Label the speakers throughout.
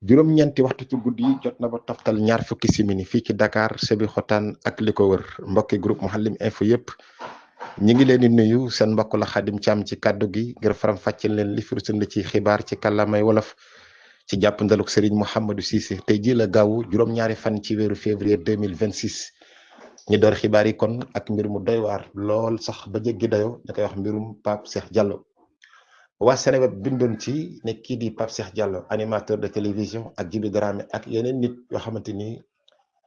Speaker 1: juróom-ñeenti waxtu ci guddi yi jot na ba toftal ñaar fukki simili fii ci Dakar Sébikotane ak li ko wër mbokki groupe Mouhalim info yëpp ñi ngi leen di nuyu seen mbokk la Xadim Caam ci kàddu gi ngir faram fàcceel leen li firusand ci xibaar ci kàllaamay wolof ci jàppandaluk Serigne Mouhamadou Cissé tey ji la gaawu juróom-ñaari fan ci weeru février 2026 ñi door xibaar yi kon ak mbir mu doy waar lool sax ba jéggi dayo da koy wax mbirum Pape Cheikh Diallo. waa Seneweb bindoon ci ne kii di Pape Cheikh Diallo animateur de télévision ak Djiby Dramé ak yeneen nit yoo xamante ni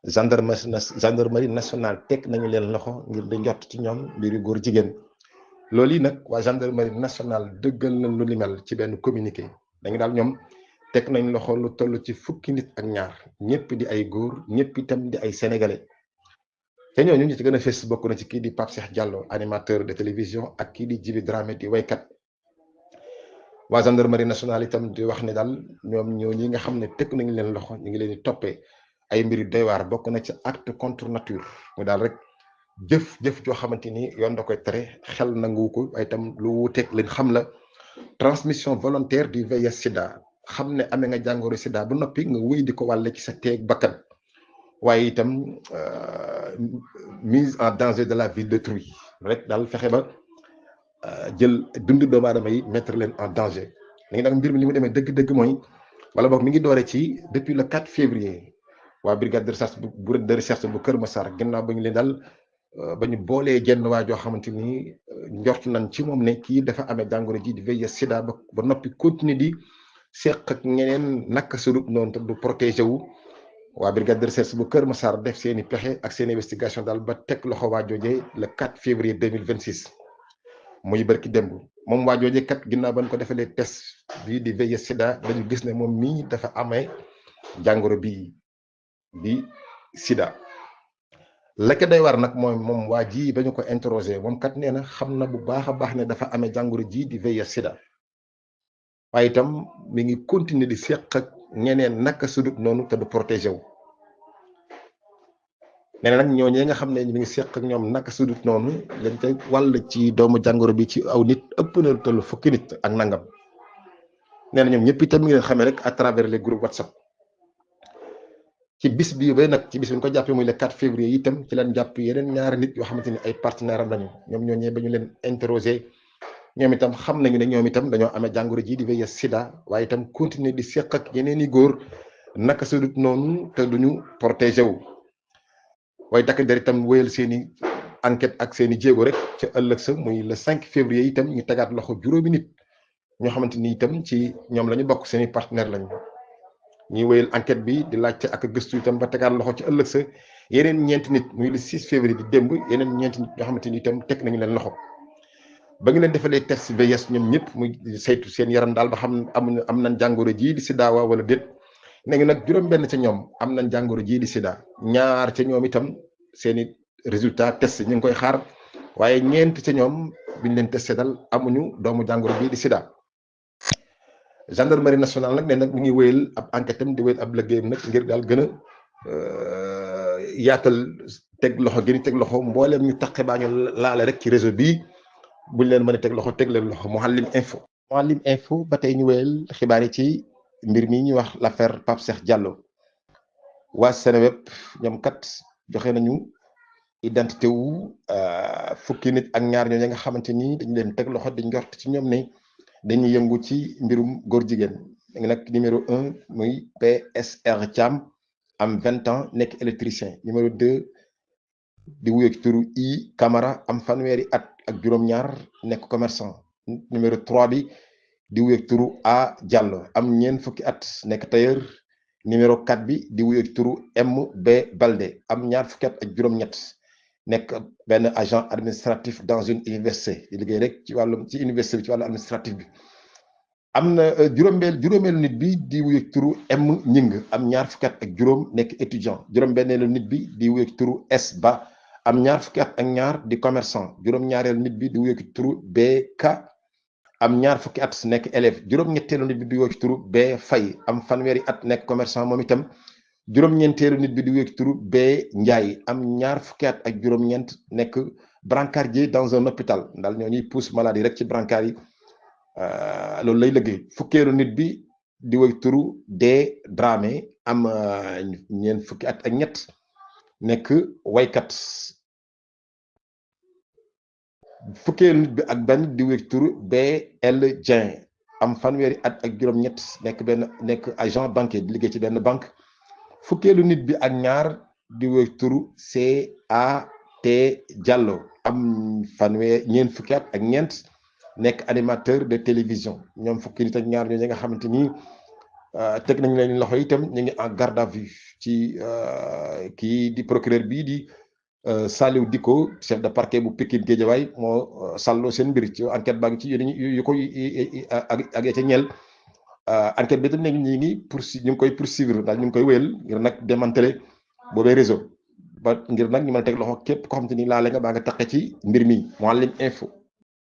Speaker 1: gendarmerie nationale teg nañu leen loxo ngir di njott ci ñoom mbiru góor jigéen. loolu yi nag waa gendarmerie nationale dëggal nañ lu ni mel ci benn communiqué dañu daal ñoom teg nañ loxo lu toll ci fukki nit ak ñaar ñëpp di ay góor ñëpp itam di ay sénégalais. te ñooñu ñu ci gën a fës bokk na ci kii di Pape Cheikh Diallo animateur de télévision ak kii di Djiby Dramé di waykat. waa gendarmerie nationale itam di wax ne daal ñoom ñi nga xam ne teg nañu leen loxo ñu ngi leen di toppee ay mbiri doy waar bokk na ci acte contre nature mu daal rek jëf joo xamante ni yoon da koy tere xel nangu ko ay itam lu wuuteeg leen xam la transmission volontaire du VIH sida xam ne amee nga jàngoro sida ba noppi nga wéy di ko wàlle ci sa teeg bakkan waaye itam mise en danger de la vie d'autrui rek daal fexe ba jël dundu doomu aadama yi mettre leen en danger léegi nag mbir mi li mu demee dëgg-dëgg mooy wala boog mi ngi doore ci depuis le 4 février waa brigade de recherche bu Kër Massar ginnaaw ba ñu leen daal ba ñu boolee jenn waa joo xamante ni njort nañ ci moom ne kii dafa amee jàngoro ji di VIH sida ba noppi continuer di seq ak ñeneen naka sudut noonu te du protégé wu waa brigade de recherche bu Kër Massar def seen i pexe ak seen investigation daal ba teg loxo waa joojee le 4 février 2026. muy bërki démb moom waa jooje kat ginnaaw ba ñu ko defalee test bii di VIH sida dañu gis ne moom mii dafa amee jàngoro bii di sida la ca day war nag mooy moom waa ji ba ñu ko interroger moom kat nee na xam na bu baax a baax ne dafa amee jàngoro ji di VIH sida waaye itam mi ngi continuer di seq ak ñeneen naka sudut noonu te du protégé wu nee na nag ñooñee nga xam ne mi ngi seq ak ñoom naka sudut noonu lañ ca wàll ci doomu jàngoro bi ci aw nit ëpp na tollu fukki nit ak nangam nee na ñoom ñëpp itam mi ngi leen xamee rek à travers les groupes WhatsApp ci bis bi ba nag ci bis bi ñu ko jàppee muy le 4 février itam ci leen jàpp yeneen ñaari nit yoo xamante ni ay partenaire am lañu ñoom ñooñee ba ñu leen interroger ñoom itam xam nañu ne ñoom itam dañoo amee jàngoro ji di VIH sida waaye itam continuer di seq ak yeneen i góor naka sudut noonu te duñu protégé wu. waaye takk der itam wéyal seen i enquête ak seen i jéego rek ca ëllëg sa muy le 5 février itam ñu tegaat loxo juróomi nit ñoo xamante ni itam ci ñoom la ñu bokk seen i partenaire lañu ñuy wéyal enquête bi di laajte ak gëstu itam ba tegaat loxo ci ëllëg sa yeneen ñeenti nit muy le 6 février di démb yeneen ñeenti nit ñoo xamante ni itam teg nañu leen loxo ba ngi leen defalee test VIH ñoom ñëpp muy saytu seen yaram daal ba xam am nañ jàngoro ji di sida wala déet. léegi nag juróom-benn ca ñoom am nañ jàngoro jii di sida ñaar ca ñoom itam seeni résultat test ñu ngi koy xaar waaye ñeent ca ñoom biñ leen testé dal amuñu doomu jàngoro bii di sida. gendarmerie nationale nag nee nag mi ngi wéyal ab enquête am di wéyal ab liggéeyam nag ngir daal gën a yaatal teg loxo gën a teg loxo mbooleem ñu taqe baa ñu laale rek ci réseau bii buñ leen mën a teg leen loxo Mouhalim info. Mouhalim info ba tey ñu wéyal xibaar yi ci. mbir mi ñuy wax l'affaire Pape Cheikh Diallo waa Seneweb ñoom kat joxe nañu identité wu fukki nit ak ñaar ñooñu nga xamante ni dañu leen teg loxo di njort ci ñoom ne dañuy yëngu ci mbirum góor jigéen léegi nag numéro 1 muy PSR Thiam am 20 ans nekk électricien numéro 2 di wuyoo ci turu I Camara am fanweeri at ak juróom-ñaar nekk commerçant numéro 3 bi. di wuyeeg turu A Diallo am ñeent fukki at nekk tailleur numéro 4 bi di wuyeeg turu MB Balde am ñaar fukki at ak juróom-ñett nekk benn agent administratif dans une université di liggéey rek ci wàllum ci université bi ci wàllu administratif bi. am na juróomeelu nit bi di wuyeeg turu M Ñing am ñaar fukki at ak juróom nekk étudiant juróom-benneelu nit bi di wuyeeg turu S Ba am ñaar fukki at ak ñaar di commerçant juróom-ñaareelu nit bi di wuyeeg turu BK. am ñaar fukki at nekk élève juróom-ñetteelu nit bi di wuyoo ci turu B Fay am fanweeri at nekk commerçant moom itam juróom-ñeenteelu nit bi di wuyoo ci turu B Ndiaye am ñaar fukki at ak juróom-ñeent nekk brancardier dans un hôpital ndaal ñoo ñuy pousse maladie rek ci brancard yi loolu lay liggéey fukkeelu nit bi di woy turu D Dramé am ñeent fukki at ak ñett nekk waykat. fukkeelu nit bi ak benn di woy turu BL Dieng am fanweeri at ak juróom-ñett nekk agent banquier di liggéey ci benn banque. fukkeelu nit bi ak ñaar di woy turu CAT Diallo am ñeent fukki at ak ñeent nekk animateur de télévision. ñoom fukki nit ak ñaar ñooñu nga xamante ni teg nañ leen loxo itam ñu ngi en garde à vue ci kii di procureur bii di Saliou Dicko chef de parquet bu Pikine Guédiawaye moo sàlloo seen mbir ci enquête baa ngi ci yu ko ak ya ca ñeel. enquête bi itam ñu ngi koy poursuivre daal ñu ngi koy wéyal ngir nag démanteler boobee réseau ba ngir nag ñu mën a teg loxo képp koo xam te ni laale nga baa nga taqe ci mbir mi Mouhalim Info.